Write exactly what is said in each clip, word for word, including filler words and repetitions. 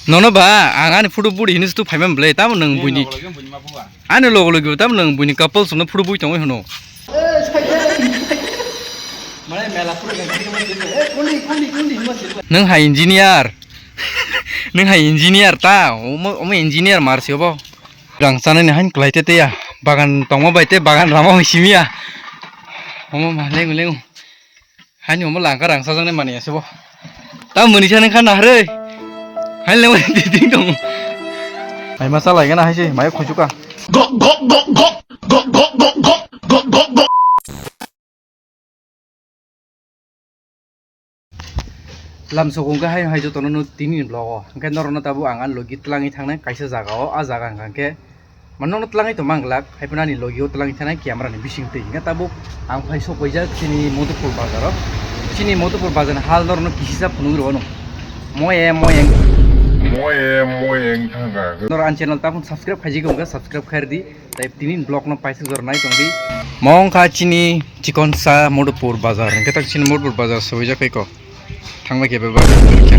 Nono ba, ang ani photo budi hinwi sto phaiman bwle, tamo nwng buini. Ani logo logi tamo nwng buini couple songno photo bui tongwi hwno. Nwng hai engineer. Nwng hai engineer ta, omo, omo engineer marsi obo. Rang chanani hain kwlai te teya. Bagan tongma bai te bagan rama bai simiya. Omo ma lengu lengu. Haini omo langka rang sajaknai mani ase bo. Tamo mwnwi sanai kha naharwi. Haini lengu ding dong. Hai ma salai gana hai se mai khuchuka. Lam sokong khe hai hai jotono no tini ni vlog o. Hwnkhe norokno tabuk ang ani logi tlangwi thangnai kaisa jaga o. A jaga hwnkha khe mano no tlangwi tongma ang glak. Hai phano ani logi o tlangwi thangnai camera ni bising twi. Hwnkhe tabuk ang phai sok paijak chini Madhupur bazar o. Chini Madhupur bazar ni hal norokno kisisa phunugwi rw ano. Moye moyeng. Moye moyeng thangkha. Norok ani channel tabuk subscribe khaijak wngkha subscribe khairdi. Tai tini vlog no paisa jora nai tongdi. Mo wngkha chini chikonsa Madhupur bazar. Hwnkhe tak chini Madhupur bazar sobaijak khaiko. Thangbai khe bebak kwrwikha.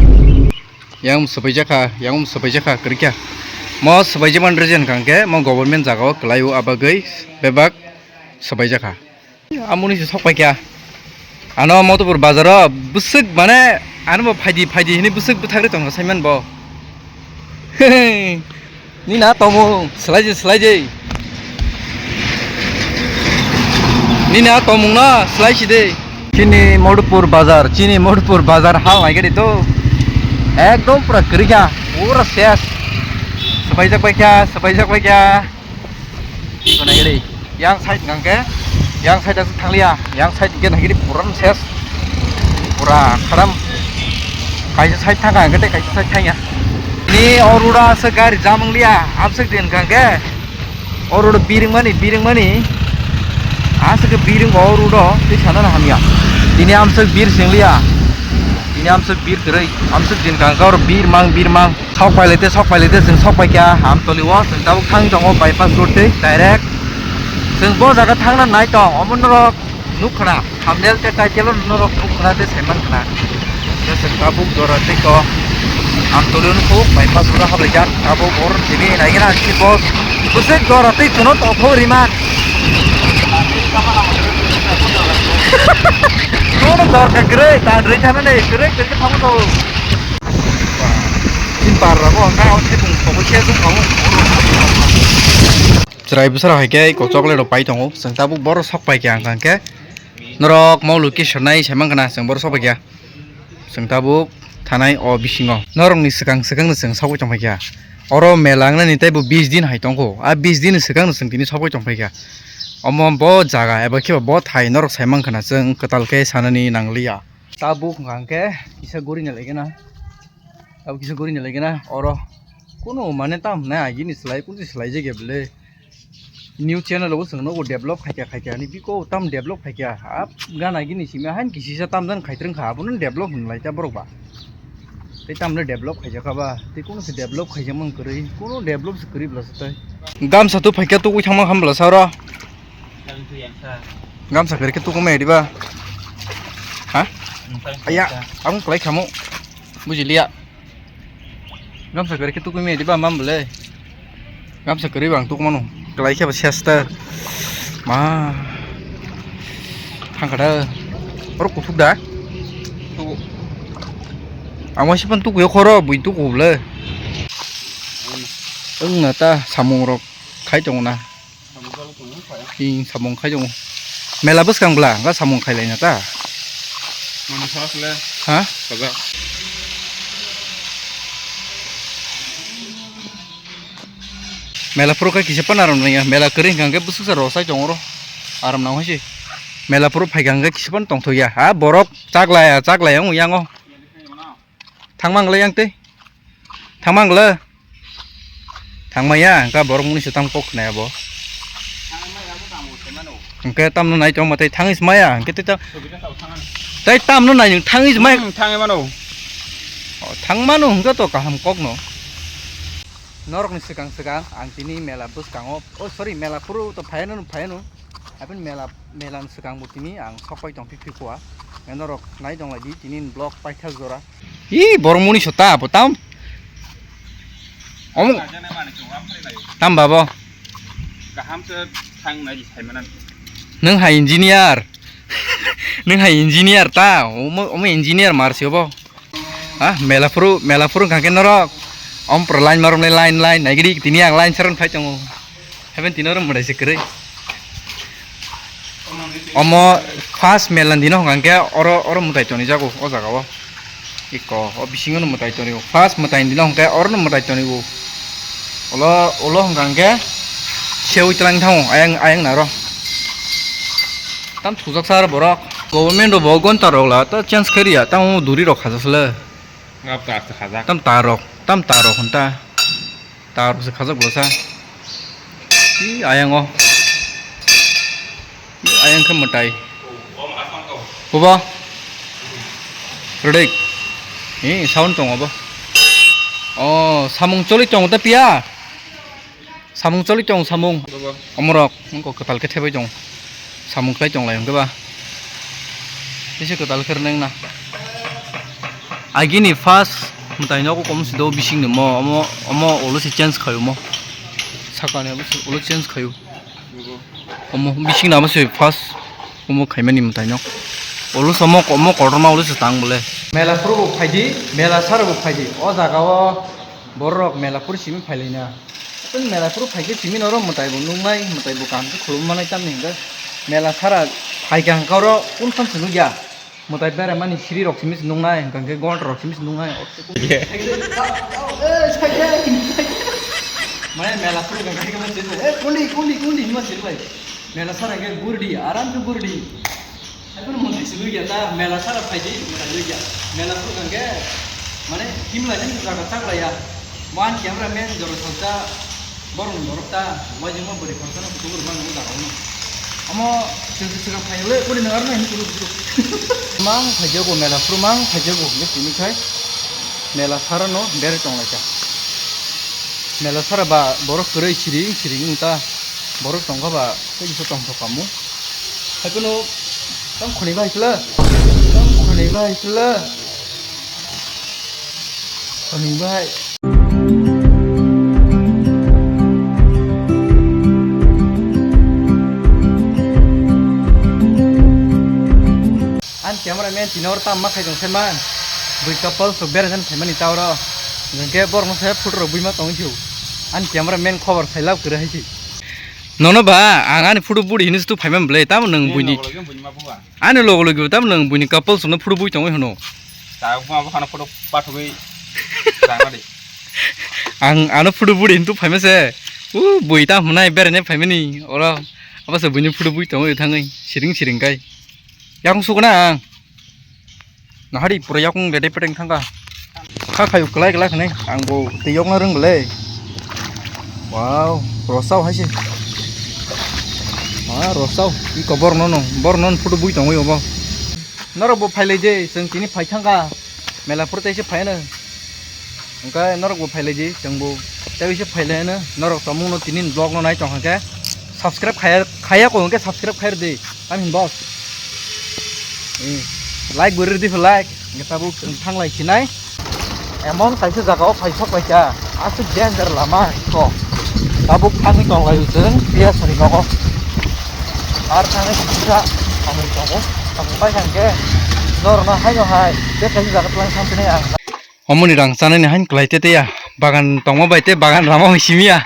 Yang sobaijak kha, yang sobaijak kha kwrwikha. Mo sobaijak man reason hwnkha hwnkhe mo government jaga o kwlai o abagwi bebak sobaijak kha. Amoni se sok paikha. Ano Madhupur bazar o bwswk mane ano bo phaidi phaidi hini bwswk bwthagri tongkha saiman bo. Nini a tomung swlai je swlai je. Nini a tomung no swlai si de. Chini Madhupur bazar, chini Madhupur bazar hal nai gari to. Ekdom pura kwrwikha, pura ses. Swbaijak baikha, swbaijak baikha. Nai gari. Yang side hwnkha khe, yang side aswk thangliya, yang side hwnkhe nahigiri pura no ses, pura kharam, kaisa side thangkha hwnkhe tei kaisa side thangya. Ni o road o aswk gari jam wngliya, amswk din hwnkha khe, o road o biring mani, biring mani, aswk khe biring o road o tei sana hamya. Tini amswk bir singliya, tini amswk bir kwrwi, amswk din hwnkha khe oro bir mang, bir mang. Sok pailai te, sok pailai te, chwng sok paikha Amtoli o, chwng tabuk thang tongo bypass road twi direct. Chwng bo jaga thangna nai tong, omo norok nuk khna, thumbnail tei title o norok nuk khna tei saiman khna. Tei chwng tabuk jora tei ko Amtoli o nuk bypass road o hablaijak, tabuk bor simi nai gana si bos. Bwswk jora twi chwngno tongthok riman. Nono dorkar kwrwi, ta rwi thana nei, kwrwi kwrwi thangma tong. Chini par rok o hwnka o thaitung sogwi se chung tongo. Chwrai bwsarok hai khe ko chocolate rok pai tongo. Chwng tabuk borok sok pai khe ang kha khe norok maulo kisa nai sai mankha na chwng borok sok pai khe. Chwng tabuk thanai o bisingo. Norokni swkang swkang no chwng sogwi tong pai kha. Oro mela wngnani teibo bis din hai tongkho. A bis din ni swkang no chwng tini sogwi tong pai kha. Omo bo jaga eba khe bo thai norok sai mankha na chwng kwtal khe sanani nangliya. Tabuk hwnkha khe kisa guri ni lai gana. Tabuk kisa guri ni lai gana oro. Kunu mane tam hwnai agini slai kunti slai jagya bwle. New channel o chwng nogo develop khaikha khaikha hinwi biko tam develop khaikha. A gana gini simi hain kisisa tam jan khaitrwng kha abono develop hwnlai ta borok ba. Tei tamle develop khaijak kha ba tei kunu se develop khaijak mang kwrwi kunu develop se kwrwi bwla se tai. Gamsa tu phaikha tugui thangma ham bwla sa oro. Gamsa kwrwi khe tuku mai diba? Ha? Aya, ang kwlai khamu. Bujiliya. Gamsa kwrwi khe tuku mai diba mam bwle? Gamsa kwrwi bang tuku mano. Kwlai khe ba sesta. Ma. Thangkha da. Oro kuthuk da? Tuku. Ang waisa pan tuku yo khoro bui tuku bwle. Wng na ta samung rok khai tongo na. Ing samung khai tongo. Mela bwskang bwla, ga samung khai laina ta. Mani saas le. Ha? Saja. Mela phuru khai kisa pan aram nangya. Mela kwrwi hwnkha hwnkhe bwswksa rosai tongo ro. Aram nang hoise. Mela phuru phaikha hwnkhe kisa pan tongthokya. Ha borok chaklaya, chaklaya wng yango. Thangma wng lai yang tei. Thangma wng le. Thangmaya, hwnkhe borok mungni se tamo kok khnaya bo. Hwnkhe tamno nai tongma tei thangwi se maya, hwnkhe tei ta-, tei tamno nai thangwi se maya. Hmm, thangwi mano. O, thangmano hwnkhe to kaham kokno. Norokni swkang swkang ang tini mela bwskango, oh, sorry, mela phuru to phaiano, phaiano. Aboni mela, mela ni swkang bo tini ang sok pai tong phi phi kua. Norok nai tong lai di tini vlog paitha jora. Hi borok muni sota bo tam. Omo. Tam babo. Kaham se thang nai sai manan. Nwng hai engineer. Nwng hai engineer ta. Omo, omo engineer mar se obo. Ha, mela phuru, mela phuru hwnkha khe norok. Om pro line marom le line, line. Nai gidi tini ang line saron phai tongo. Heben tino oro mwtai se kwrwi. Omo first mela ni dino hwnkha khe oro, oro mwtai toni jago o jaga o. Iko, o bisingo no mwtai toni o. First mwtai ni dino hwnkha khe oro no mwtai toni o. Olo, olo hwnkha khe sewi twlang thango ayang, ayang naro. Tam thujak sar borok. Government o bo gonta rok la ta change kharia, tamo duri rok khajak sle. Ngap ta khajak. Tam tarok, tam tarok hwnta. Tar se khajak bwsa. Ih, ayang o. Ih, ayang khe mwtai. Bubo. Redik. Ih, sound tongo bo. Oh, samung choli tongo ta piya. Samung choli tongo samung. Bubo. Omorok, wngkok kwtal khe thebai tongo. Samung khlai tong lai hwnkhe ba. Tei se kwtal khe rwnai wngna. Agini first mwtai nogo kom si do bising ni mo, omo, omo ulo se change khaio mo. Sakani abo se ulo change khaio. Omo bising ni abo se first omo khaimani mwtai nok. Ulo se omo, omo kotorma ulo se tang bole. Mela phuru bo phaidi, mela sara bo phaidi. O jaga o borok mela phuru simi phailaina. Chwng mela phuru phaikhe simi norok mwtai bo nuknai, mwtai bo kaham khe khulumwi manai tamni hwnkhe mela sara phaikha hwnkhe oro kunu phan se nukya. Mwtai beraimani siri rok simi se nuknai, hwnkhe gonta rok simi se nuknai. Mane mela phuru hwnkhe khe ma siri lai, "Eh, kundi, kundi, kundi," hinma siri lai. Mela sara hwnkhe gurdi, aram khe gurdi. Haikhe mwtai se nukya ta, mela sara phaidi, mwtai nukya. Mela phuru hwnkhe, mane, himlai jani jaga chaklaiya. Mo ani camera man jora salsa, borok ni borok ta, waijingma bwrwi khoroksa no kuchugo rwmani jaga o. Omo, chwng se swkang phaio le, kuni nang arno hin kunu bujuro. Mang phaijago mela phuru, mang phaijago, hwnkhe tini khai mela sara no berai tonglaikha. Mela sara ba borok kwrwi siring siring wng ta, borok tongkha ba. Tei kisa tongthok kamo. Hai kunu, tang khoni bai sila. Tang khoni bai sila. Khoni bai. Ani camera man tino oro tamma khai tong sai man. Bui couple sok bera jan khai mani ta oro. Hwnkhe borok no sai photo rok bui ma tong thio. Ani camera man khobor sai lab kwrwi hai se. Nono ba, ang ani photo budi hinwi se tu phaimani bwle, tamo nwng buini. Ani logo logi bo tamo nwng buini couple songno photo bui tongwi hwno. Ta buma bo hano photo pathogwi rang nadi. Ang ano photo budi hinwi tu phaima se. U bui ta hwnai beraina phaimani oro. Abo se buini photo bui tongwi thangwi siring siring kai. Yakung sukuna ang. Nahari pura yakung dede peteng thangka. Kha khayu kwlai kwlai khanai ang bo tei yokna rwng bwle. Wow, rosao hai se. Ah, rosao. Iko bor nono, bor non photo bui tongwi obo. Norok bo phailai je, chwng tini phai thangka. Mela phuru tei se phai no. Hwnkhe norok bo phailai di, chwng bo tei se phailai no. Norok tongmung no tini vlog no nai tong kha khe subscribe khaya, khaya ko hwnkhe subscribe khai rw di. Tam hin boss. Eh, like bo rw di, like. Hwnkhe tabuk chwng thang lai sinai. Emon kaisa jaga o phai sok bai kha. Aswk danger lama kok. Tabuk thangwi tong lai chwng P S ni nogo. Ar thangwi kisa samung tongo. Samung pai kha hwnkhe norok no hai no hai. Tei kaisa jaga twlang thang sinai ang. Omoni rang chanani hain kwlai te teiya. Bagan tongma bai te bagan rama bai simiya.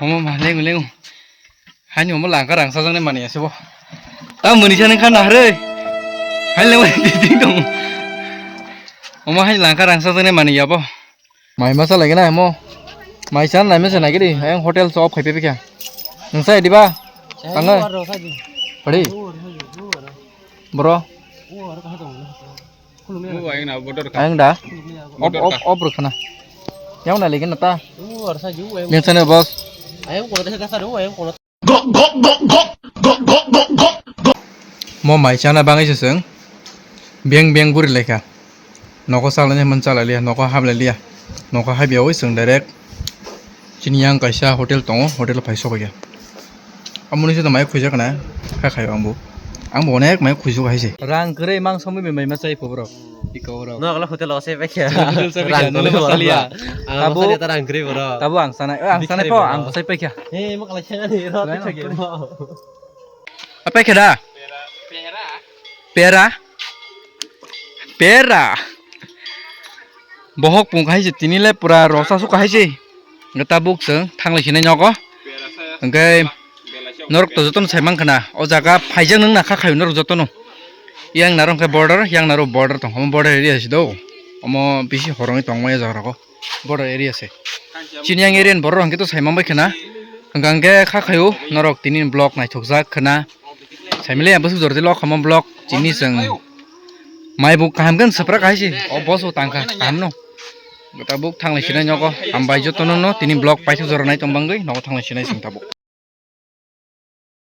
Omo ma lengu lengu. Hain omo langka rang chajaknai mani ase bo. Ta muni sa nang kha na hre. Hain lengma ding dong. Omo hain langka rang chajaknai mani ya bo. Mai ma sa lagi na mo. Mai san nai mese nai gidi. Ayang hotel so khai pe kya. Nang sa diba? Tangna. Padi. Bro. Ayang da. Op op op rwkhana. Yang na lagi na ta. Yang sana boss. Mo mai chana bangai se chwng. Beng beng guri laikha. Noko chalani hwnmani chalai liya, noko hablai liya. Noko habyawi chwng direct. Chini yang kaisa hotel tongo, hotel phai sokya. Amoni se mai khujak na, kha khayo angbo. Angbo onek mai khujuk hai se. Rang kwrwi mang somoi bai mai ma chai pho borok. Iko bro. No, kalau hotel o se paikha. Hotel se paikha, rang no tolwi bro. Masaliya. Ang tabu, masaliya ta rang kwrwi bro. Tabu ang sanai, eh, ang sanai po, ang sai paikha. He, mo kala chengani ro. Apaikha da? Pera. Pera. Bohok pung kahai se tini le pura rosa su kahai se. Nge tabuk chwng thanglai sinai nogo. Hwnkhe norok to jotono sai mankha na. O jaga phaijak nung na kha khayo norok jotono. Yang naro hwnkhe border, yang naro border tong. Omo border area se do. Omo bisi horongwi tongmani jaga rogo. Border area se. Chini yang area ni borok hwnkhe to sai manbai khna. Hwnkhe kha khayo norok tini vlog naithokjak khna. Saimile ang bwswk jordi lok khamo vlog chini chwng. Mai bo kaham khe swprak hai se. O boss bo tangkha kaham no. Tabuk thanglai sinai nogo. Hambai jotono no tini vlog paithak jora nai tong bangwi nogo thanglai sinai chwng tabuk.